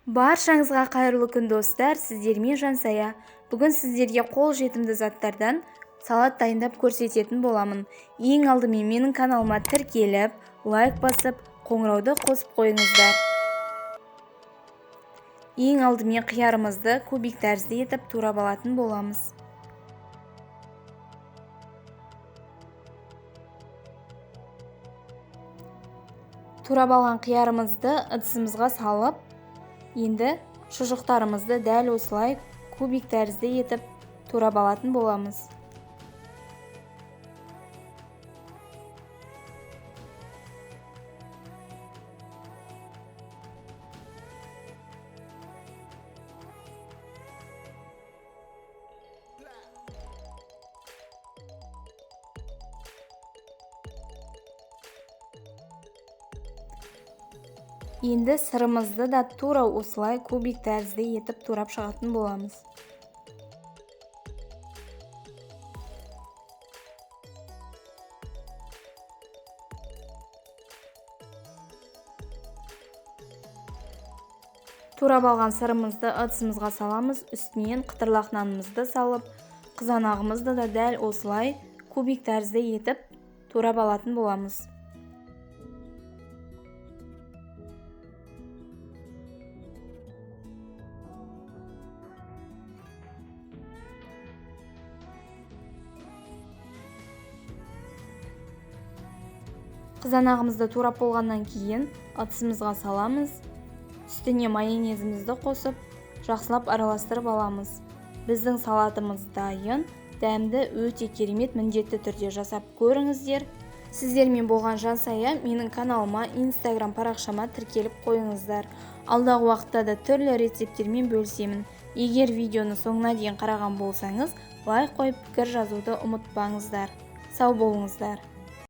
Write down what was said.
Баршаңызға қайырлы күн, достар! Сіздермен Жансая. Бүгін сіздерге қол жетімді заттардан салат дайындап көрсететін боламын. Ең алдымен менің каналыма тіркеліп, лайк басып, қоңырауды қосып қойыңыздар. Ең алдымен қиярымызды кубик тәрізді етіп турап алатын боламыз. Турап алған қиярымызды ыдысымызға салып, енді шұжықтарымызды дәл осылай кубик тәрізді етіп турап алатын боламыз. Енді сырымызды да тура осылай кубик тәрізді етіп турап шығатын боламыз. Турап алған сырымызды ыдысымызға саламыз, үстінен қытырлақ нанымызды салып, қызанағымызды да дәл осылай кубик тәрізді етіп турап алатын боламыз. Қызанағымызды турап болғаннан кейін ыдысымызға саламыз. Үстіне майонезімізді қосып, жақсылап араластырып аламыз. Біздің салатымыз дайын, дәмді, өте керемет, міндетті түрде жасап көріңіздер. Сіздермен болған Жансая, менің каналыма, Инстаграм парақшама тіркеліп қойыңыздар. Алдағы уақытта да түрлі рецепттермен бөлісемін. Егер видеоны соңына дейін қараған болсаңыз, лайк қойып пікір жазуды ұмытпаңыздар. Сау болыңыздар.